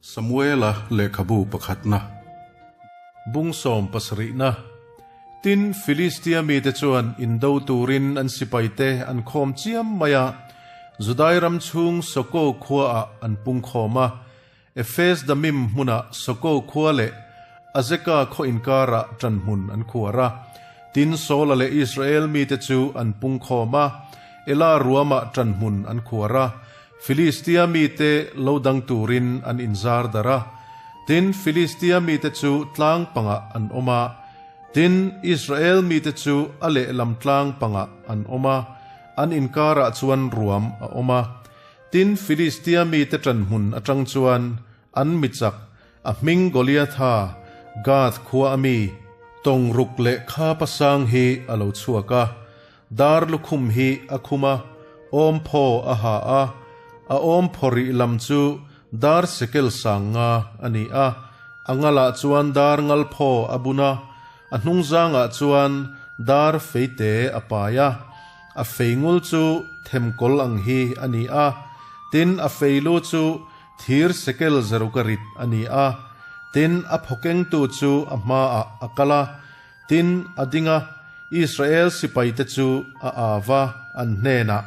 Samuela lehkhabu pakhatna. Bung sawm pasarihna. Tin, Filistia mite chuan indo turin an sipaite an khawm chiam mai a, Judai ram chhung Soko khuaah an pung khawm a. Efes Damim hmunah Soko khua leh Azeka khaw inkarah ṭan hmun an khuar a. Tin, Saula leh Israel mite chu an pung khawm a, Ela ruamah ṭan hmun an khuar a. Filistia mite lo dang turin an inzar darh a. Tin, Filistia mite chu tlang pangah an awm a. Tin, Israel mite chu a lehlam tlang pangah an awm a, an inkarah chuan ruam a awm a. Tin, Filistia mite ṭan hmun aṭang chuan an michak, a hming Goliatha, Gath khua a mi, tawng ruk leh kha pasang hi a lo chhuak a. Dar lukhum hi a khum a, awm phaw a ha a, a awm phaw rih lam chu dar sekel sang nga a ni a, a ngalah chuan dar ngal phaw a bun a, a hnungzangah chuan dar feite a pai a, a feingul chu themkawl ang hi a ni a, tin a feilu chu thir sekel zaruka rit a ni a, tin a phawkengtu chu a hmaah a kal a, Tin, a ding a, Israel sipaite chu a av a, an hnenah,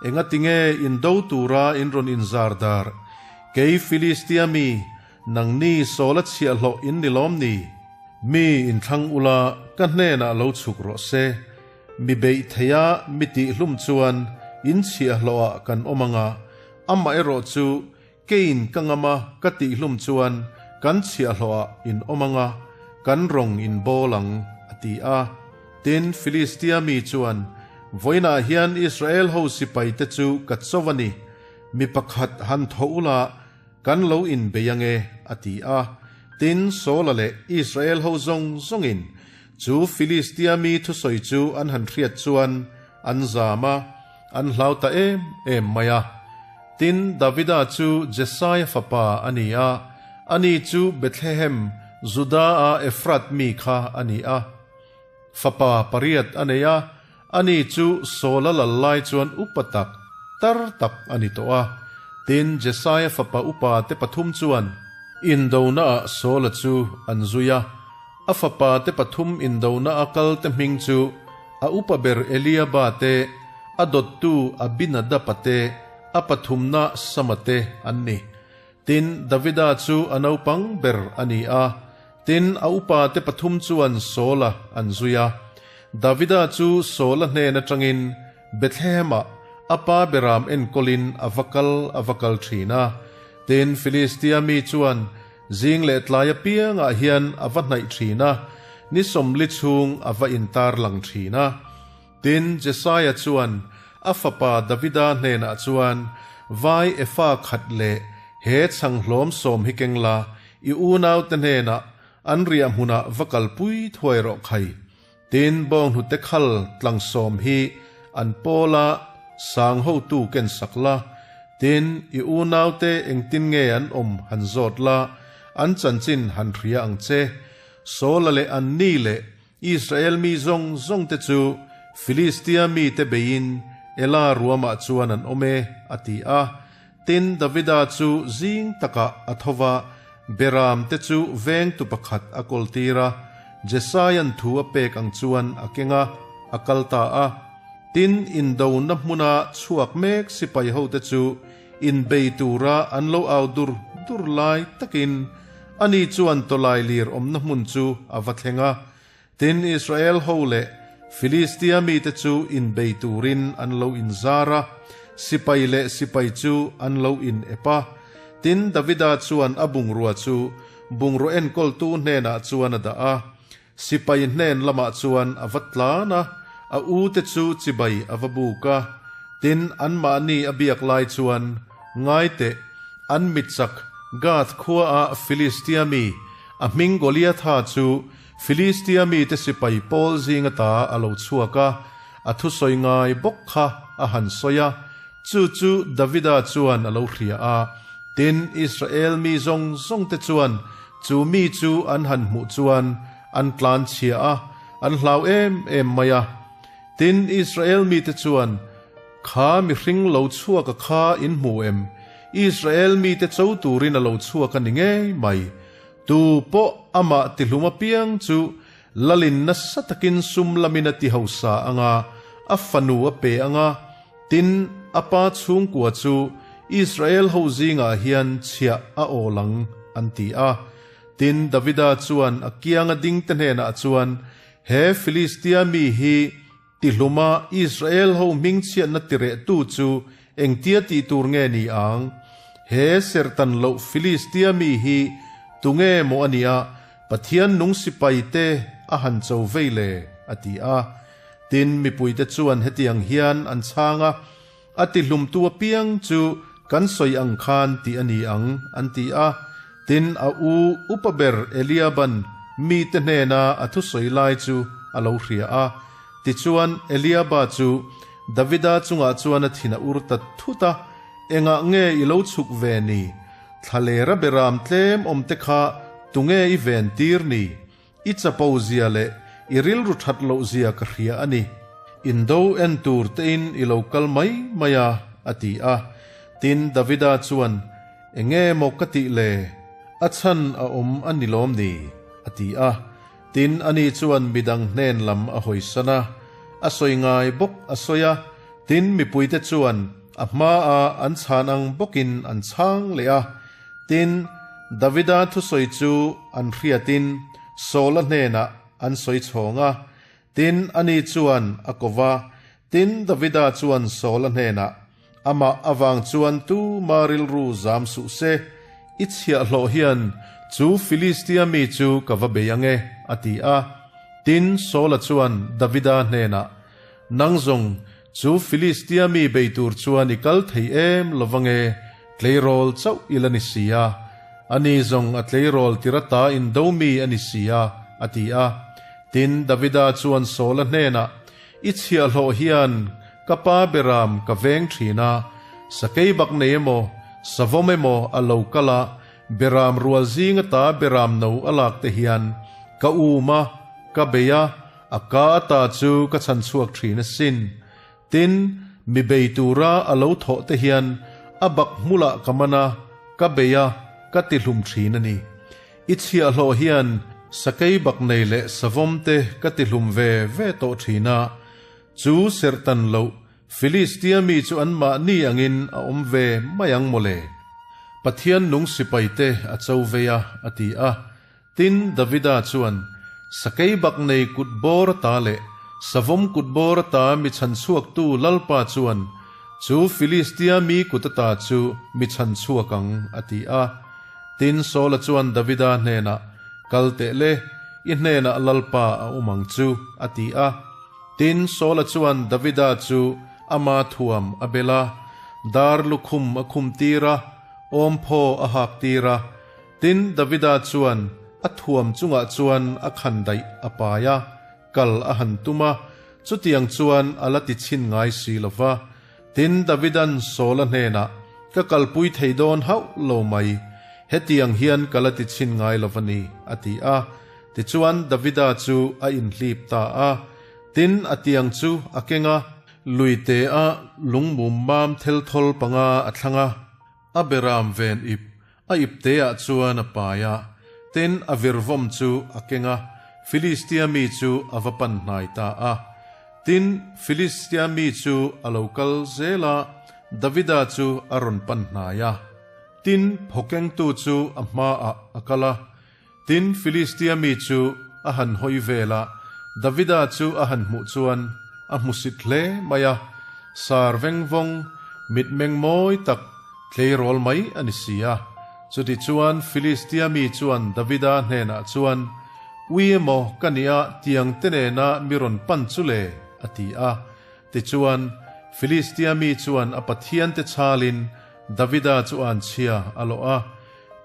Engatinge in do tura in rawn inzar dar? Kei Filistia mi, nangni Saula chhiahhlawh in ni lawm ni? Mi inthlang ula, ka hnenah lo chhuk rawh se. Mi beih theia mi tihhlum chuan in chhiahhlawhah kan awm ang a, amaherawh chu Keiin ka ngam a, ka tihhlum chuan kan chhiahhlawhah in awm ang a, kan rawng in bawl ang, a ti a. Tin, Filistia mi chuan, Vawiinah hian Israel ho sipaite chu ka cho a ni, mi pakhat han tho ula, kan lo inbei ang e, a ti a. Tin, Saula leh Israel ho zawng zawngin chu Filistia mi thusawi chu an han hriat chuan an zam a, an hlau ta em em mai a. Tin, Davida chu Jesaia fapa a ni a, ani chu Bethlehem, Juda-a Efrat mi kha a ni a. Fapa pariat a nei a, ani chu Saula lal lai chuan upa tak, tar tak a ni tawh a. Tin, Jesaia fapa upa te pathum chuan indonaah Saula chu an zui a. A fapa te pathum indona a kal te hming chu a upa ber Eliaba te, a dawttu Abinadaba te, a pathumna Sama te an ni. Tin, Davida chu a naupang ber a ni a. Tin, a upa te pathum chuan Saula an zui a. Davida chu Saula hnen atangin Bethlehem-ah a pa beram enkawlin a va kal a va kal thin a. Tin, Filistia mi chuan Zing leh tlai apiangah hian a va hnaih thin a, ni sawmli chhung a va intar lang thin a. Tin, Jesaia chuan a fapa Davida hnenah chuan, Vai efa khat leh he chhang hlawm sawm hi keng la, i unaute hnenah an riah hmunah va kalpui thuai rawh khai. Tin, bawnghnute khal tlang sawm hi an pawl a, sang hotu ken sak la. Tin, i unaute engtin nge an awm han zawt la, an chanchin han hria ang che. Saula leh Anni leh Israel mi zawng zawngte chu Filistia mite beiin Ela ruamah chuan an awm e, a ti a. Tin, Davida chu zing takah a tho va, Beram te chu vengtu pakhat a kawltir a, Jesaia'n thu a pek ang chuan a keng a, a kal ta a. Tin, indona hmuna chhuak mek sipai hote chu inbei tura an lo au dur dur lai takin ani chuan tawlai lir awmna hmun chu a va thleng a. Tin, Israel ho leh Filistia mite chu inbei turin an lo inzar a, sipai leh sipai chu an lo inep a. Tin, Davida chuan a bungrua chu bungraw enkawltu hnenah chuan a dah a, sipai hnen lamah chuan a va tlan a, a ute chu chibai a va buk a. Tin, anmahni a biak lai chuan, Ngai teh, an mitchak Gath khuaah Filistia mi, a hming Goliatha chu Filistia mite sipai pawl zinga ta a lo chhuak a, a thusawi ngai bawk kha a han sawi a, chu chu Davida chuan a lo hria a. Tin, Israel mi zawng zawngte chuan chu mi chu an han hmuh chuan an tlan chhia a, an hlau em em mai a. Tin, Israel mite chuan, Kha mihring lo chhuaka kha in hmu em? Israel mite cho turin a lo chhuak a ni ngei mai. Tu pawh amah tihlum apiang chu Lalin nasa takin sum lamin a ti hausa ang a, a fanu a pe ang a, tin, a pa chhungkua chu Israel ho zingah hian chhiah a awl ang, an ti a. Tin, Davida chuan a kianga dingte hnenah chuan, He Filistia mi hi tihluma Israel ho hmingchhiatna tirehtu chu engtia tih tur nge ni ang? He serhtan loh Filistia mi hi tunge maw a nia Pathian nung sipaite a han cho vei le? a ti a. Tin, mipuite chuan hetiang hian an chhang a, A tihlumtu apiang chu kan sawi ang khan tih a ni ang, an ti a. Tin, a u upa ber Eliaban mite hnena a thusawi lai chu a lo hria a. Tichuan, Eliaba chu Davida chungah chuan a thin a ur ta thut a, Engah nge i lo chhuk ve ni? Thlalera beram tlem awmte kha tunge i ven tir ni? I chapo zia leh i rilru that loh zia ka hria a ni. Indo en tur tein i lo kal mai mai a, a ti a. Tin, Davida chuan, Enge maw ka tih le? A chhan a awm a ni lawm ni? a ti a. Tin, ani chuan midang hnen lam a hawisan a, a sawi ngai bawk a sawi a. Tin, mipuite chuan a hmaah an chhan ang bawkin an chhang leh a. Tin, Davida thusawi chu an hriatin Saula hnenah an sawi chhawng a. Tin, ani chuan a ko va. Tin, Davida chuan Saula hnenah, Amah avang chuan tuma rilru zam suh se, i chhiahhlawh hian chu Filistia mi chu ka va bei ang e, a ti a. Tin, Saula chuan Davida hnenah, Nang zawng, chu Filistia mi bei tur chuan i kal thei em lo vang e, tleirawl chauh i la ni si a. Ani zawng a tleirawl tirata indo mi a ni si a, a ti a. Tin, Davida chuan Saula hnenah, I chhiahhlawh hian ka pa beram ka veng thin a, sakei bak nei emaw, savawm emaw a lo kal a, beram rual zing ata beram no a lak te hian ka um a, ka bei a, A ka ata chu ka chhan chhuak thin asin. Tin, mi bei tura a lo thawh te hian a bak hmulah ka man a, ka bei a, ka ti hlum thin a ni. I chhiahhlawh hian sakei bak nei leh savawm te ka ti hlum ve ve tawh thin a, chu serhtan loh Filistia mi chu anmahni angin a awm ve mai ang mawle. Pathian nung sipai te a cho vei a, a ti a. Tin, Davida chuan, Sakei bak nei kut bawr ata leh savawm kut bawr ata mi chhan chhuaktu Lalpa chuan chu Filistia mi kut ata chu mi chhan chhuak ang, a ti a. Tin, Saula chuan Davida hnenah, Kal teh le, i hnenah Lalpa a awm ang chu, a ti a. Tin, Saula chuan Davida chu ama thuam a bel a, dar lukhum a khumtir a, awmphaw a haktir a. Tin, Davida chuan a thuam chungah chuan a khan daih a pai a, kal a han tum a, chutiang chuan a la ti chhin ngai si lo va. Tin, Davida'n Saula hnenah, Ka kalpui thei dawn hauh lo mai, hetiang hian ka la ti chhin ngai lo va ni, a ti a. Tichuan, Davida chu a inhlip ta a. Tin, a tiang chu a keng a, luite-a lungmum mam thelthawl panga a thlang a. A beram ven ip, a ipteah chuan a pai a, tin a virvawm chu a keng a, Filistia mi chu a va pan hnai ta a. Tin, Filistia mi chu a lo kal zel a, Davida chu a rawn pan hnai a. Tin, phawkengtu chu a hmaah a kal a, tin Filistia mi chu a han hawi vel a, Davida chu a han hmuh chuan a hmusit hle mai a, sar vengvawng, mitmeng mawi tak, tleirawl mai a ni si a. Chutichuan Filistia mi chuan Davida hnenah chuan, Ui emaw ka nia tiang te nena mi rawn pan chu le? a ti a. Tichuan, Filistia mi chuan a pathiante chhalin Davida chu anchhia a lawh a.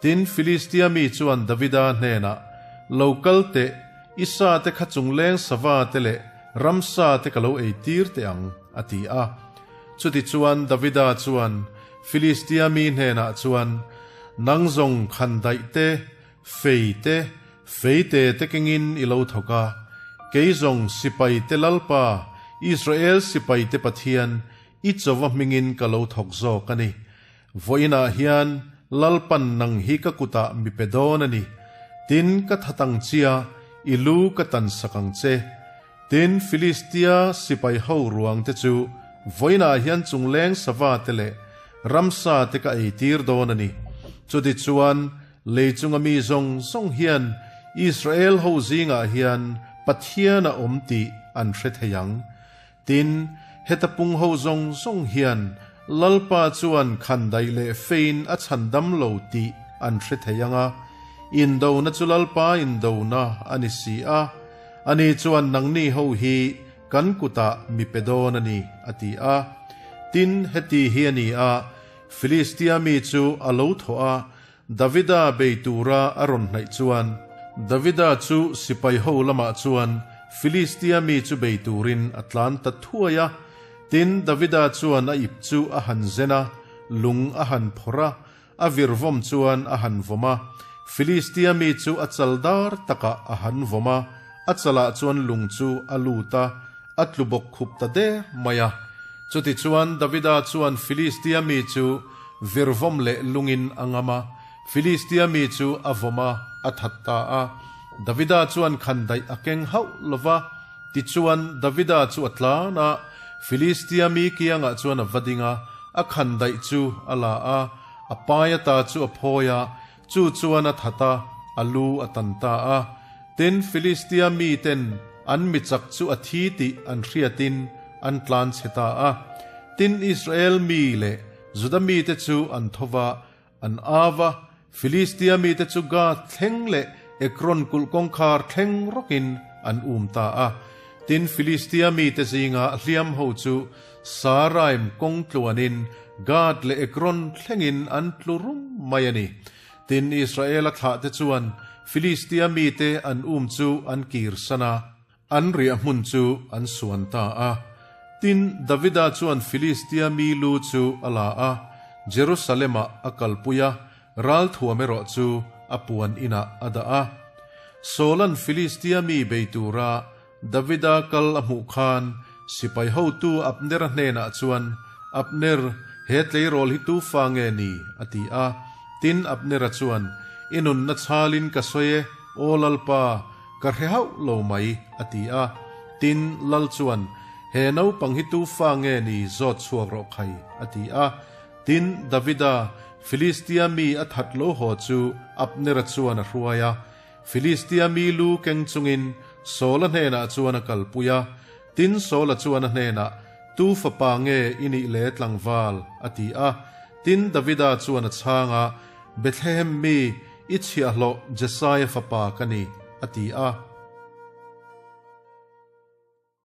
Tin, Filistia mi chuan Davida hnenah, Lo kal teh, i sate kha chungleng sava te leh ramsa te ka lo ei tir teh ang, a ti a. Chutichuan Davida chuan Filistia mi hnenah chuan, Nang zawng khan daih te, fei te, feite te kengin i lo thawk a, kei zawng sipaite Lalpa, Israel sipaite Pathian, i chauva hmingin ka lo thawk zawk a ni. Vawiinah hian Lalpan nang hi ka kutah mi pe dawn a ni. Tin, ka that ang chia, i lu ka tan sak ang che. Tin, Filistia sipai ho ruang te chu vawiinah hian chungleng sava te leh ramsa te ka ei tir dawn a ni. Chutichuan, lei chunga mi zawng zawng hian Israel ho zingah hian Pathian a awm tih an hre thei ang. Tin, heta pung ho zawng zawng hian Lalpa chuan khandaih leh fein a chhan dam lo tih an hre thei ang a, indona chu Lalpa indona a ni si a, ani chuan nangni ho hi kan kutah mi pe dawn a ni, a ti a. Tin, heti hi a ni a, Filistia mi chu a lo thawh a, Davida bei tura a rawn hnaih chuan, Davida chu sipai ho lamah chuan Filistia mi chu bei turin a tlan ta thuai a. Tin, Davida chuan a ip chu a han zen a, lung a han phawrh a, a vir vawm chuan a han vawm a. Filistia mi chu a chal dar takah a han vawm a, a chalah chuan lung chu a lut a, a tlu bawk khup ta der mai a. Chutichuan Davida chuan Filistia mi chu virvawm leh lungin a ngam a, Filistia mi chu a vawm a, a that ta a. Davida chuan khandaih a keng hauh lo va. Tichuan Davida chu a tlan a, Filistia mi kiangah chuan a va ding a, a khandaih chu a la a, a pai ata chu a phawi a, chu chuan a that a, a lu a tan ta a. Tin, Filistia miten an mi chak chu a thi tih an hriatin an tlan chhe ta a. Tin, Israel mi leh Juda mite chu an tho va, an au va, Filistia mite chu Gath thleng leh Ekron kulh kawngkhar thleng rawkin an um ta a. Tin, Filistia mite zinga hliam ho chu Saaraim kawng tluanin Gath leh Ekron thlengin an tlu rum mai a ni. Tin, Israela thlahte chuan Filistia mite an um chu an kirsan a, an riah hmun chu an suan ta a. Tin, Davida chuan Filistia mi lu chu a la a, Jerusalem-ah a kalpui a, ralthuam erawh chu a puan inah a dah a. Saula'n Filistia mi bei tura Davida kal a hmuh khan sipai hotu Abnera hnenah chuan, Abner, he tleirawl hi tu fa nge ni? a ti a. Tin, Abnera chuan, I nunna chhalin ka sawi e, aw Lalpa, ka hre hauh lo mai, a ti a. Tin, Lal chuan, He naupang hi tu fa nge ni zawt chhuak rawh khai, a ti a. Tin, Davida, Filistia mi a that lo haw chu Abnera chuan a hruai a. Filistia mi lu keng chungin Saula hnenah chuan a kalpui a. Tin, Saula chuan a hnenah, Tu fapa nge i nih le tlangval? a ti a. Tin, Davida chuan a chhang a, Bethlehem mi, i chhiahhlawh Jesaia fapa ka ni, a ti a.